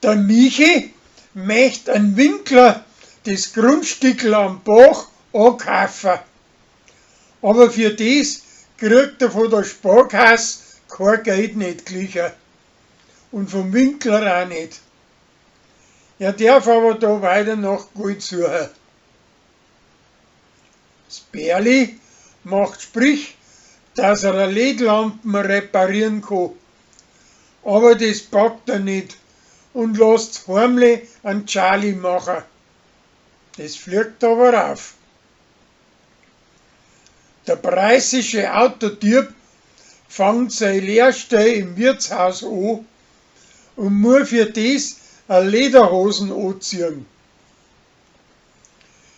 Der Michi mecht an Winkler des Grundstickel am Bach ankaufen. Aber für des kriegt er von der Sparkasse kein Geld nicht glicher. Und vom Winkler auch nicht. Er darf aber da weiter nach Geld suchen. Das Berli macht Sprich, dass er eine LED-Lampen reparieren kann. Aber das packt er nicht und lässt's heimlich an Charlie machen. Das fliegt aber auf. Der preußische Autodieb fängt seine Lehrstelle im Wirtshaus an und muss für das eine Lederhosen anziehen.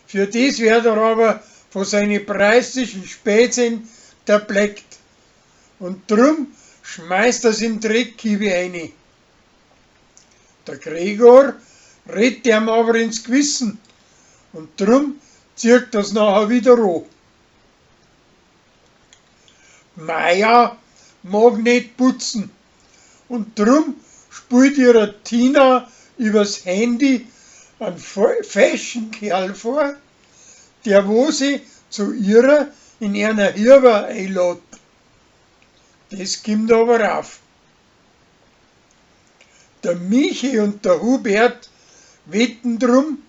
Für das wird er aber von seinen preußischen Spätzchen erbleckt und drum schmeißt er's in Dreckkiewe eini. Der Gregor redt ihm aber ins Gewissen und drum zieht er's nachher wieder an. Maja mag nicht putzen und drum spielt ihre Tina übers Handy einen feschen Kerl vor, der wo sie zu ihrer in einer Hirwa einlädt. Das kommt aber auf. Der Michi und der Hubert wetten drum,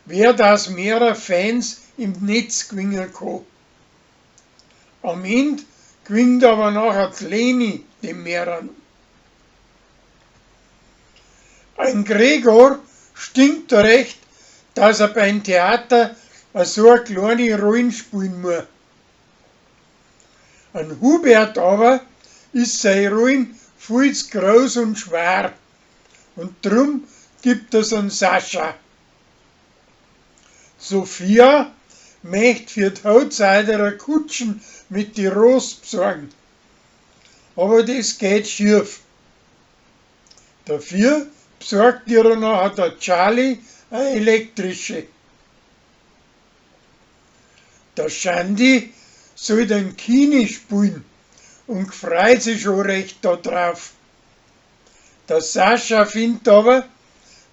wer das mehrer Fans im Netz gewinnen kann. Am Ende gewinnt aber nachher die Leni die mehreren. Ein Gregor stinkt recht, dass er beim Theater so eine kleine Rollen spielen muss. Ein Hubert aber ist seine Rollen viel zu groß und schwer und drum gibt er's an Sascha. Sophia möcht für die Hochzeit ihrer Kutschen mit die Ros besorgen. Aber das geht schief. Dafür besorgt ihr nachher der Charlie eine elektrische. Der Schandi soll den Kini spielen und freut sich schon recht da drauf. Der Sascha findet aber,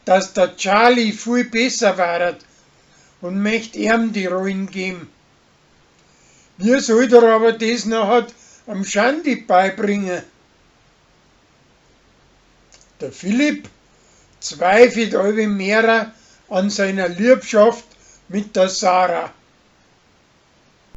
dass der Charlie viel besser war und möcht ihm die Rollen geben. Wie soll der aber das nachher am Schandi beibringen? Der Philipp zweifelt allweil mehrer an seiner Liebschaft mit der Sarah.